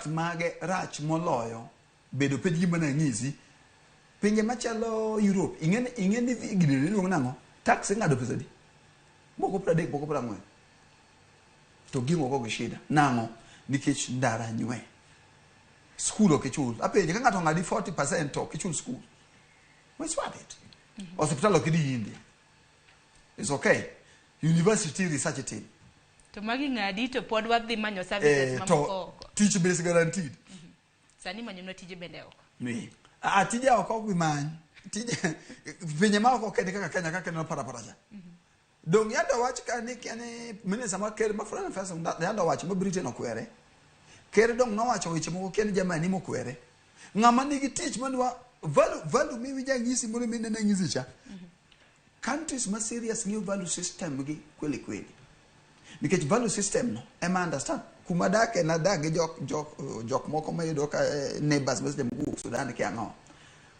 Impact mage rach moloyo bedo piny. Gima nang'isi, pinje machalo Europe, ing'e ni gini iluongo nang'o, tax ing'ado pesa di moko 30, moko 40, to ging'o go gi shida nang'o? Nikech ndara nywe, skul ok ichul. Apenje, ka ng'ato ong'adi 40% to ok ichul skul, it's worth it. Hospital ok idhi India, it's okay. University research itim. To magi ng'adi to pod wadhi manyo services to mamoko oko. Tich base guaranteed. Sani manyonwa tije bende oko. Ni ah, tije oko ok bi many tije pinje ma oko kende kaka Kenya, kaka neno parapara cha. Dong yando wach ka ni kia ni minister mar ker ma foreign affairs yando wacho ma Britain okwere. Ker dong nowacho weche moko kia ni Germany mokwere. Ng'ama nigi tich madwa value miwinja ng'isi mondo mi nene ng'isi cha. Countries ma serious ng'iyo value system gi kweli kweli. Nikech value system no ema understand. Kuma dake nadak gi jok moko mayudo ka neighbors ma seche moko wuok Sudan kia ang'o.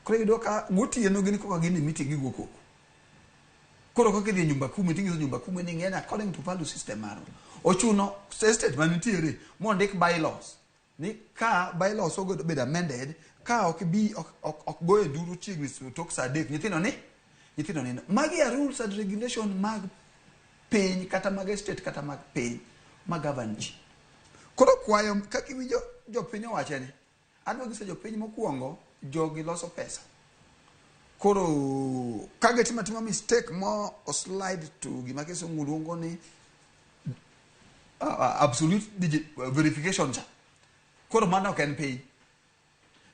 Koro iyudo ka gotieno gin koka gin e meeting gigo koko. Koro kaka idhi e nyumba kumi tinyiso nyumba kumi ni ng'eni according to value system marwa. Ochuno estate manitiere mondik bylaws ni ka bylaws obedo bedo amended ka ok bi ok goyo nduru chiegni tok saa 3 nyithindo nindo. Magi are rules and regulation mag piny kata mag estate kata mag piny ma govern ji. Koro kwayo kaka iwinjo jopiny owacho ni adwa nyiso jopiny mokwongo jogi loso pesa. Koro ka gitimo atima mistake mo o slide to gima kisungu luongo ni absolute verification cha. Koro mano ok en piny.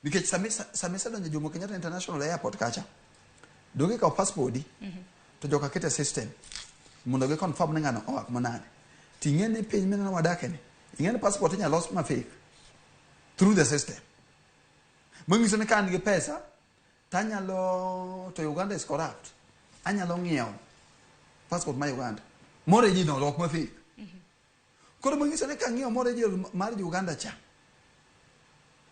Nikech sami isedonjo Jomo Kenyatta International Airport kacha, donge ikawo passport di to joka keto e system mondo gi confirm ni ng'ano oa kuma nade. Ting'e ni piny mineno wadake ni, ing'e ni passport inyalo los ma fake through the system. Manyiso ni ka an gi pesa tanyalo to Uganda is corrupt. Anyalo ng'iewo passport ma Uganda. Mo original ok ma fake. Koro manyiso ni kang'iewo mo original mar Uganda cha,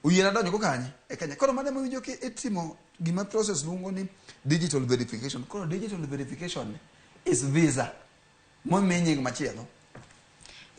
oyiena donjo go kanye e Kenya. Koro mano ema winjo ki itimo gima process luongo ni digital verification. Koro digital verification is visa momi nying machielo.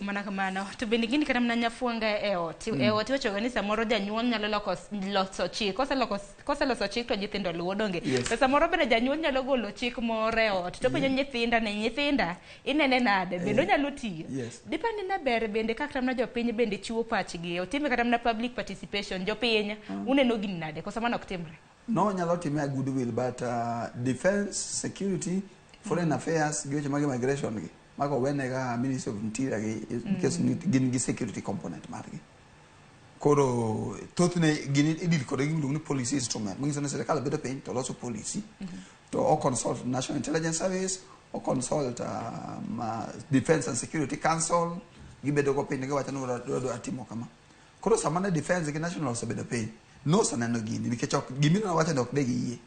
Mana kamano to bende gini kata mana nyafuanga e ot. E ot iwachoga ni samoro janyuol nyalo loko loso chik, koseloso chik to nyithindo luwo, donge? Yes. To samoro bende janyuol nyalo golo chik moro e ot to penjo nyithinda ni, "Nyithinda, inene nade?" Bende onyalo tiyo. Dipani na ber bende kata mana jopiny bende chiwo pachgi otime kata mana public participation. Jopiny, uneno gini nade? Koso mano ok timre? No nyalo time a goodwill, but defense, security, foreign affairs gi weche mag immigration gi mago wenega Ministry of Interior gi nikech gin gi security component margi. Koro thothne gin i deal kode gi miluongo ni policy instrument, manyiso ni sirikal bedo piny to loso policy to o consult National Intelligence Service, o consult Defense and Security Council. Gibedo go piny giwacho ni wadwa timo kama. Koro sama ne defense gi national osebedo piny noseneno gini nikech ok gimino wacho ni ok de giyie.